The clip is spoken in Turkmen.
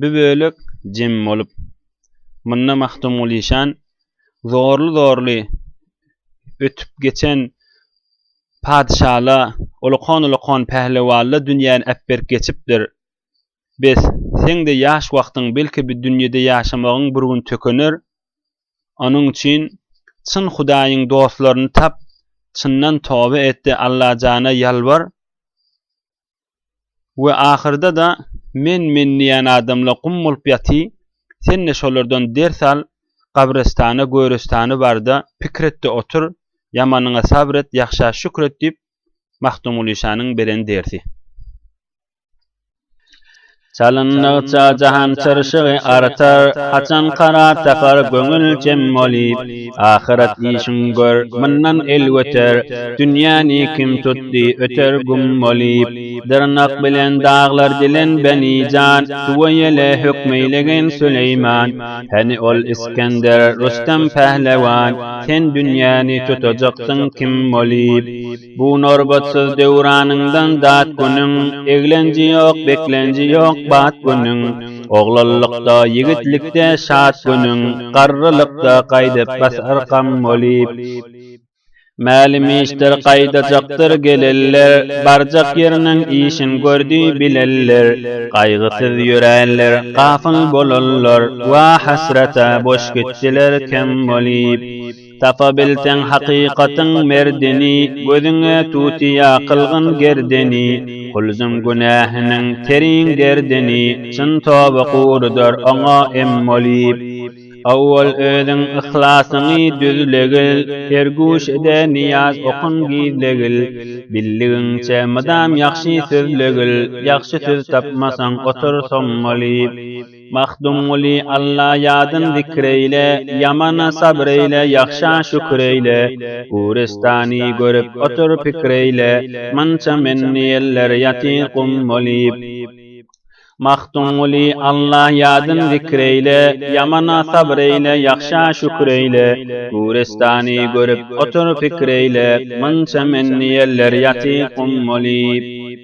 Bir bölek jem bolup. Munda Magtymguly işan zorly-zorly ötüp geçen padyşala, ulakan-ulakan pählewanla dünýäni äpberip geçipdir. Bes, seň-de ýaş wagtyň belki bi dünýede ýaşamagyň bir gün tökener. Onuň üçin çyn Hudaýyň dostlaryny tap, çyndan toba et-de Allajana ýalbar we ahyrda-da men-men diýýän adamla gum bolup ýaty, sen-de şolardan ders al, gabrystana, görüstana bar-da, pikir et-de otur, ýamanyňa sabr et, ýagşa şükür et diýip, Magtymguly şanyň beren dersi. Çalyndykça jahan çyrşygy artar, Haçan karar tapar köňül jem bolyp. Ahyret işiň gör, mundan el göter, Dünýäni kim tutdy, öter gum bolyp. Dyrnak bilen daglar dilen beni jan, Suwa ýele hökmeýlegen Süleýman. Hany ol Isgender, Rüstem pählewan, Sen dünýäni tutajaksyň kim bolyp. Bu norbatsyz döwranyňdan dat günüň, Eglenji ýok, beklenji ýok bat günüň. Oglanlykda, ýigitlikde şat günüň, Garrylykda gaýdyp basar gam bolyp. Mälim işdir gaýdajakdyr gelenler, Barjak ýeriniň işin gördi bilenler. Gaýgysyz ýöränler, gafyl bolanlar, Wa hasrata boş gitdiler kem bolyp. Tapa bilseň hakykatyň merdini, Gözüňe tutiýa kylgyn gerdeni, Kulzum günähiniň teriň derdini, Çyn toba gurudar oňa em bolyp. Owwal özüň yhlasyňy düzlegil, Her guşede nyýaz okun gizlegil, Bildigiňçe mydam ýagşy sözlegil, Ýagşy söz tapmasaň otur sommalyp. Magtymguly Alla ýadyn zikr eýle, Ýamana sabr eýle, ýagşa şükür eýle. Guristany görüp otur pikir eýle, Munça men diýenler ýatyr gum bolyp. Magtymguly Alla ýadyn zikr eýle, Ýamana sabr eýle, ýagşa şükür eýle. Guristany görüp otur pikir eýle, Munça men diýenler ýatyr gum bolyp.